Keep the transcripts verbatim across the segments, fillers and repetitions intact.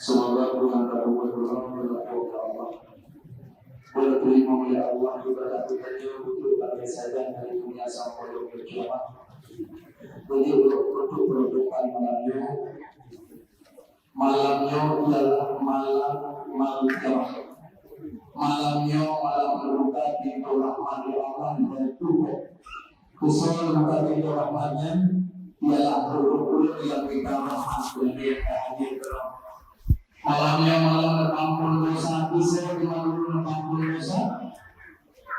Semoga bulan Rabiul Awal berkah Allah. Boleh terima oleh Allah ibadah kita nyoe untuk kami saja dari dunia sampai ke kiamat. Jadi untuk penutupan malam nyoe, malam nyoe ialah malam malam kiamat. Malam nyoe malam terbuka pintu rahmat Allah dan Tuhan. Khusus maka pintu rahmat nyan ialah ureuëng-ureuëng nyang minta rahmat dan nyang hadir dalam malam nyoe, malam neuampôn dosa. Soe di ureuëng neuampôn dosa?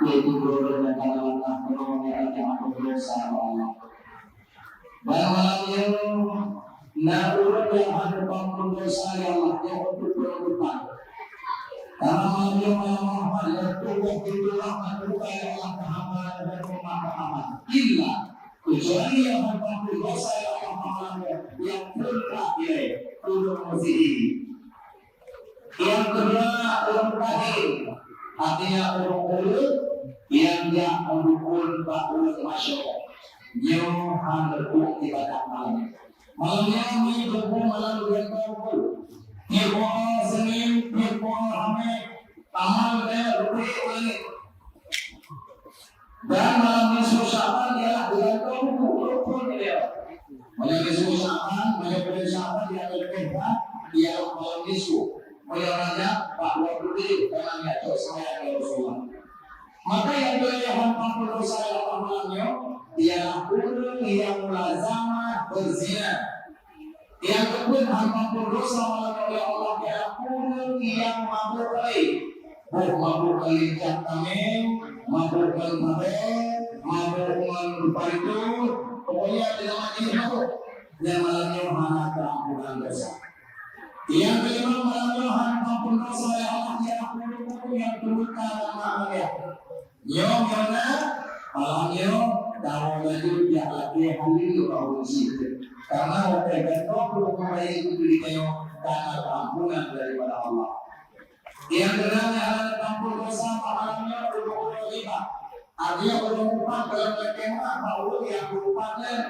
Yaitu ureuëng nyang ka na lam donya nyang ampôn dosa Allah. Dan malam nyoe na ureuëng nyang hana neuampôn dosa, ya Allah, nyang untuk penutupan. Karena malam nyoe malam rahmat, nyang tujuh pintu rahmat buka, ya Allah, ke hamba dan umat Muhammad. Illa, kecuali nyang hana neuampôn dosa, ya Allah, malam nyoe nyang peureulak ilée ureuëng Muslim. Nyang keudua, ureuëng kahé, artinya ureuëng-ureuëng nyang jak meudukon bak ureuëng masyarakat. Nyoe hana neupeue ibadat malam. Malam nyoe meunan teupeu malam buleuen Rabu. Tiep uroe Senin, tiep uroe Hamé, amal geutanyoe leubeh ulée. Dan malam nisfu Sya'ban ialah buleuen Rabu, rukon dia. Malam nisfu Sya'ban, malam buleuen Sya'ban ialah leubeh that, ialah malam nisfu. Malam Rajab, bak dua puluh tujuh, karena nyan cok semayang ya Rasulullah. Maka nyang keuneuk ampôn dosa lam malam nyoe ialah ureuëng nyang mulazamah beuzina. Nyang keupeuet ampôn dosa malam nyoe lé Allah ialah ureuëng nyang mabök kali. Boh mabök kali jak tameng, mabök ngon barée, mabök ngon paritu, pokoknya di dalam majlis mabök. Nyang malam nyoe hana keuampunan dosa. Nyang keulima, malam nyoe hana keuampunan dosa lé Allah ialah ureuëng-ureuëng nyang teumeuteuka dan mak ayah. Nyoe nyoe na, malam nyoe dawa laju jak lakée haleue bak ureuëng syiek. Karena watée gantoe peurumoh bayi keu geutanyoe kana keuampunan daripada Allah. Nyang keunam, nyang hana teuampôn dosa malam nyoe ureuëng-ureuëng riba. Artinya ureuëng meupat dalam lakée mak bak ureuëng nyang meupat nyan.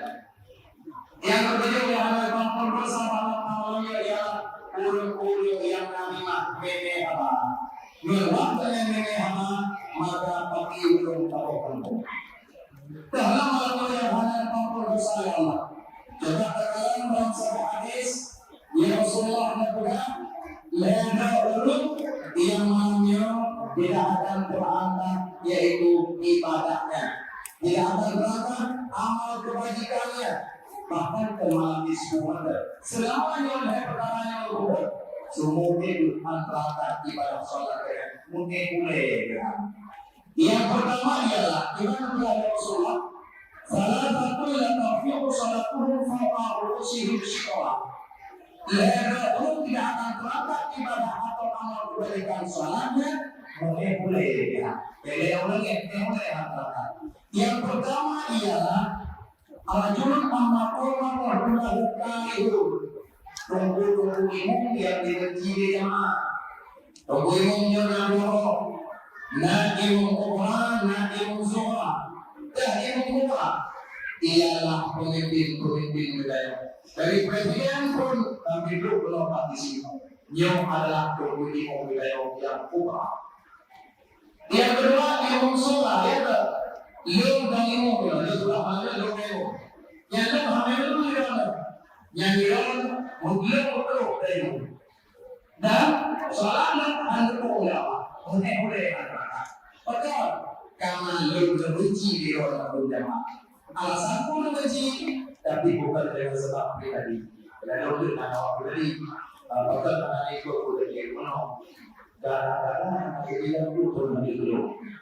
Nyang keupeuet, nyang hana teuampôn dosa malam nyoe ialah ureuëng-ureuëng nyang namimah, mémé haba. Ngon watée nyan mémé haba, maka paki ureuëng taboh kampung. Dalam malam nyoe nyang hana teuampôn dosa lé Allah. Coba takalon dalam saboh hadis, ya Rasulullah neupeugah, lhée droe ureuëng nyang malam nyoe tidak akan terangkat, yaitu ibadatnya. Tidak akan terangkat amal kebajikannya. Bahkan ke malam nisfu mata. Selama nyoe lhée peukara nyoe reuôt, seumungkin Tuhan terangkat ibadah salat nyan. Mungkin ulée nyan. Nyang peurtama ialah, gimana peugah lé Rasulullah, "Salasatun la tarfa'u salatuhum fawqa ru'usihim shibra." Lhée droe ureuëng tidak akan terangkat ibadah atau amal kebajikan salatnya, mungkin ulée nyan. Jadi, ureuëng nyan, mungkin ulée nyan terangkat. Nyang peurtama ialah, rajulun amma qama wa huwa karihun. Teungku-teungku imum nyang dibenci lé jamaah. Teungku imum nyoe na dua, na imum kubra, na imum sughra. Dah imum kubra ialah pemimpin-pemimpin wilayah. Dari presiden pun kami duduk berlompat di sini. Nyoe adalah teungku imum wilayah nyang kubra. Nyang keudua, imum sughra, ya ke? Lôn dan imum, ya, lôn sughra, makna lôn dan imum. Nyang lôn hana lôn lôn. Nyang lôn, meugleh meugleh dan imum. Dan salat lôn hana lôn ulama. Ulée-ulée masyarakat. Betul. Karena lôn neubenci di luar jamaah. Alasan pun benci, tapi bukan dengan sebab pribadi. Lalu dia nak awak pribadi. Ah, bahkan anak ikut pun dia kena. Kadang-kadang anak ikut pun dia kena.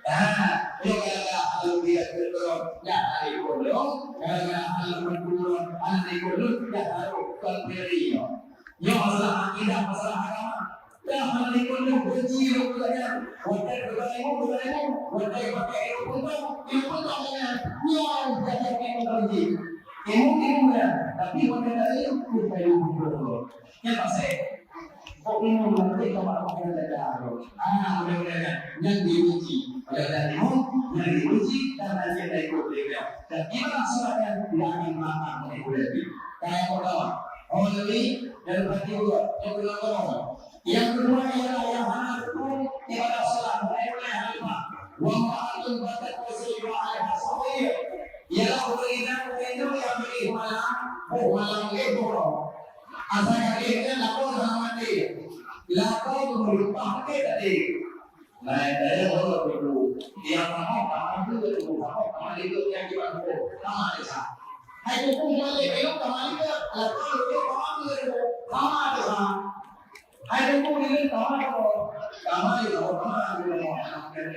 Ah, dia kadang-kadang kalau dia kena, nak anak ikut dia. Kadang-kadang kalau pun anak ikut dia, dia taruh bukan pribadi. Nyoe masalah akidah, masalah agama. Dah hana ikut lôn benci lôn keu gobnyan. Watée keu gobnyan, keu gobnyan, watée pakai ilmu puntông, ilmu puntông gobnyan. Nyoe nyang jaga ilmu benci. Ilmu, ilmu nyan, tapi watée ka ilmu, ilmu puntông. Nyan pasai. Kok ilmu nanti ka bak pakai jaga lôn. Ah, mudah-mudahan nyan diuji. Kalau dah ilmu, nyan diuji, dan nanti ka ikut dia. Dan ibarat surat nyan, nyan akan melangkah melalui ilmu. Kayak orang. Oh, Nabi, dan bagi Allah, yang benar-benar. Yang kedua ialah yang hana rukun ibadah salat, mulai-mulai hana leupah. Wa imra'atun batat tasbihu 'alaiha sariir. Ialah ureueng inong, ureueng inong nyang bri malam, boh malam lé boh. Asai ka lheueh nyan lakoe hana maté. Lakoe meulumpah ke tadi. Nah, daya Allah tu. Yang mahu kamar tu, tu, mahu kamar itu, yang kita tu. Kamar desa. Hai tu pun boleh belum kamar itu, lakoe tu kamar tu, kamar desa. Hai tu pun ini kamar tu. Kamar itu, kamar tu,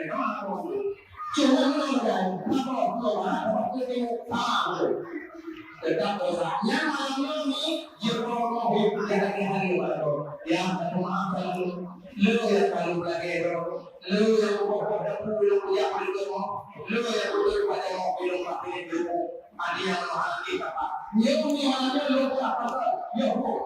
kamar tu. Cuma menurut saya, apa, apa, apa, apa, apa, apa, Teutab dosa. Nyang malam nyoe ni, jeuet peurumoh, jeuet peurumoh, jeuet peurumoh. Ya, maaf, kalau le nyang kalu lagèe nyoe, le nyang boh-boh dapu, le nyang kujak beuleumah, le nyang beutôi pajak moh, le nyang pakai duku. Adi nyang mahal di kapa. Nyoe ni malam nyoe, le nyang pasal, nyoe boh.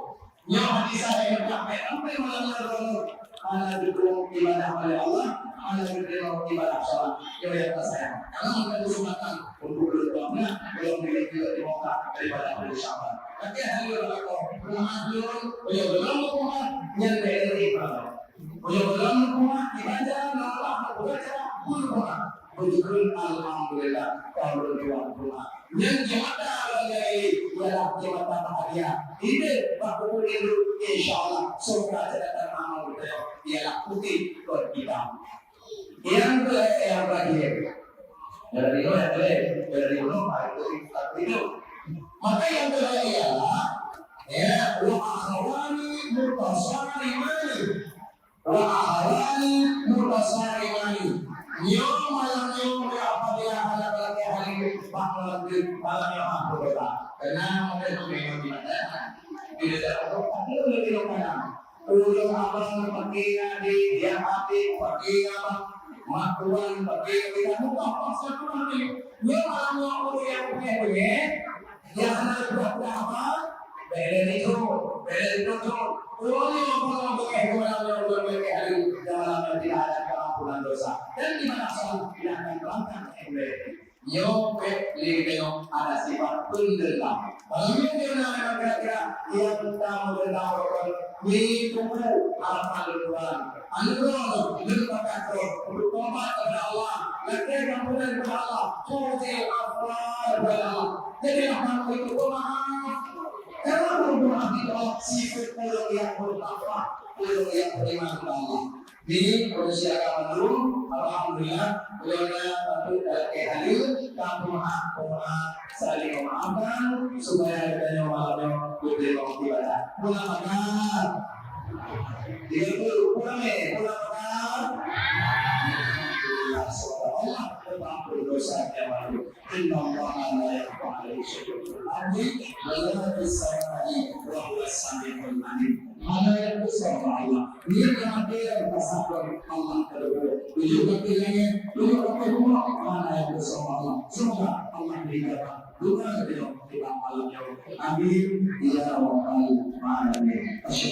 Nyoe hadis sahih muttafaq. Sampai malam nyoe droeneuh hana geuteurimong ibadah oleh Allah, hana geuteurimong ibadah salat. Nyoe nyang tasayang. Kalau ada kesempatan untuk ulôn tuan, ulôn pilih juga di Mekah daripada bulan Syaban. Tapi hanya berlaku rumah ulôn, ulôn belum rumah, nyan dari rumah. Ulôn belum rumah, di Banjar, Allah, di Banjar, pun rumah. Beujeuet alhamdulillah, ka ulôn tuan rumah. Nyan jimata lagèe ialah jimata bahagia. Idéh bak buku induk, insya Allah, surga catatan amal geutanyoe ialah putéh kon itam. Nyang keu-, nyang terakhir. Dari nyoe nyang keu-, dari nyoe, mari kita hidup. Maka nyang keu-, ialah, ya, wa akhawani mutasharimani. Wa akhawani mutasharimani. Nyoe malam nyoe, apabila hana berlaku hari, bak malam nyoe, malam nyoe hana berbeda. Karena mereka memang di mana? Bila dah ada, ada lagi orang malam. Ureueng abang pakai adik, dia adik pakai abang, mak tuan pakai adik, muka paksa tu mati. Nyoe malam nyoe ureueng nyang punya duit, nyang hana pura-pura abang, bèk lé lhèe thôn, bèk lé lhèe thôn. Ureueng nyoe abang nyang beungèh keu malam nyoe, ureueng beungèh hari, dan malam nyoe tidak ada pengampunan dosa. Dan di mana salah, tidak akan terangkat oleh Nyoe peuet lé geutanyoe ada sifat peundendam. Malam nyoe, nyoe na memang kira-kira nyang ka meudendam rot-rot, nyoe tuboh harapan lôn tuan. Aneuk droe, lôn pakat droe untuk tobat kepada Allah, lakèe ampunan kepada Allah, khudhil afwa kepada Allah. Jadilah kamu itu pemaaf. Karena pemaaf itu sifat ureueng nyang bertakwa, ureueng nyang beriman kepada Allah. Di Indonesia ka mandum, alhamdulillah, ulôn na patut lakèe haleue, ka peumaaf-peumaaf, saling memaafkan, supaya geutanyoe malam nyoe geuteurimong ibadah. Meunafakat. Tiga puluh, kurang, eh, meunafakat. Alhamdulillah, semoga Allah mengampuni dosa kita malu. Innallaha la yakhfa alaihi syai'un fil ardi wa la fis sama'i wa huwas sami'ul alim. Hana nyang kosong bak Allah. Nyan nyang maté dan pasah Allah teubeuet. Tujoh kaki langèt, tujoh kaki bumoe, hana nyang kosong bak Allah. Semoga Allah meuijabah doa geutanyoe di malam nyoe. Amin ya rabbal alamin. Asyhadu